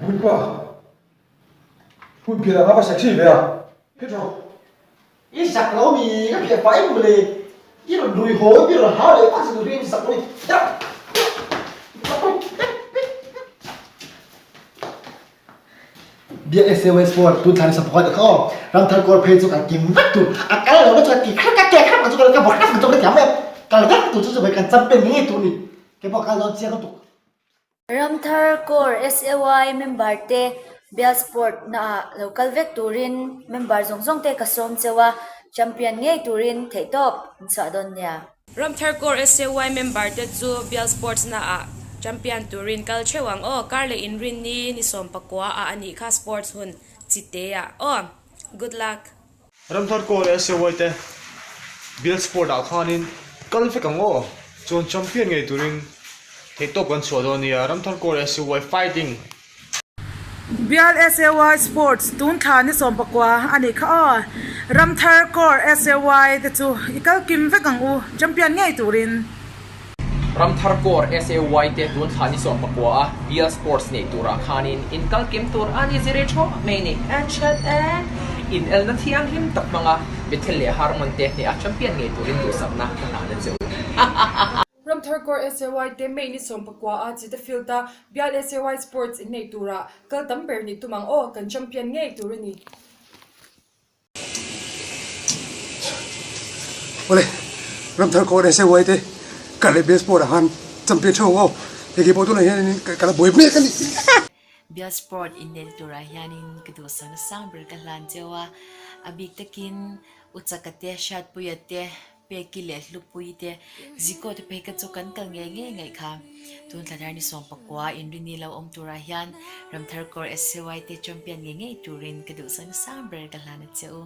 Puipa, hun phian ang a va sexy ve a, phit rawh. I zak lo mi, ka phiah fai mawle, i rawn rui haw i rawn hau leh vak zan ri i zak lo mi. Biak SAY Sport tun thlan sa pakhat kha aw, Ramthar kawr phei chu kan kim vek tur, a kal lo na chu ka ti khrap ka ke khrap ka chu ka bawk khrap ka chu ka thiam mai a, kal vek tur chu chu kan champion ngei tur ni, keipawh kal dawn chiang lutuk. Ramthar Corps SAY member te Bial Sport naah lo kal vek turin member zawng zawng te ka sawm cheu a, champion ngei turin theihtawp an chhuah dawn nia. Ramthar Corps SAY member te chu Bial Sports naah champion turin kal theuh ang aw, kar leh inrinni ni 19 ah a nih kha sports hun chite ah aw. Good luck. Ramthar Corps SAY te Bial Sport ah khanin kal vek ang aw, chuan champion ngei turin theihtawp kan chhuah dawn nia, Ramthar Corps SAY fighting! Bial SAY Sports tun thla ni 19 a nih kha aw, Ramthar Corps SAY te chu i kal kim vek ang u, champion ngei turin. Ramthar Corps SAY te tun thla ni 19 a Bial Sports neih turah khanin inkal kim tur a ni zir i thawh mai ni. Headshot e! Inelna thianghlim tak hmanga Bethel leh Harmon te hneh a champion ngei turin duhsakna ka hlan a che u. Ramthar Corps SAY te May ni 19 a Chite Field a Bial SAY Sports inneih turah kal tam ber nih tum ang aw, kan champion ngei tur a ni. Awle, Ramthar Corps SAY te kar leh Bial Sport ah khan champion theuh ang aw, hei keipawh tunah hian ka la buai mek a ni. Bial Sport inneih turah hianin ka duhsakna sang ber ka hlan cheu a, a bik takin U Chaka te, Hriatpuia te, Peki leh Hlupuii te, Ziko te phei kha chu kan kal ngei ngei ngaih kha. Tun thla thar ni 19 inrini lo awm turah hian Ramthar Corps SAY te champion ngei ngei turin ka duhsakna sang ber ka hlan a che u.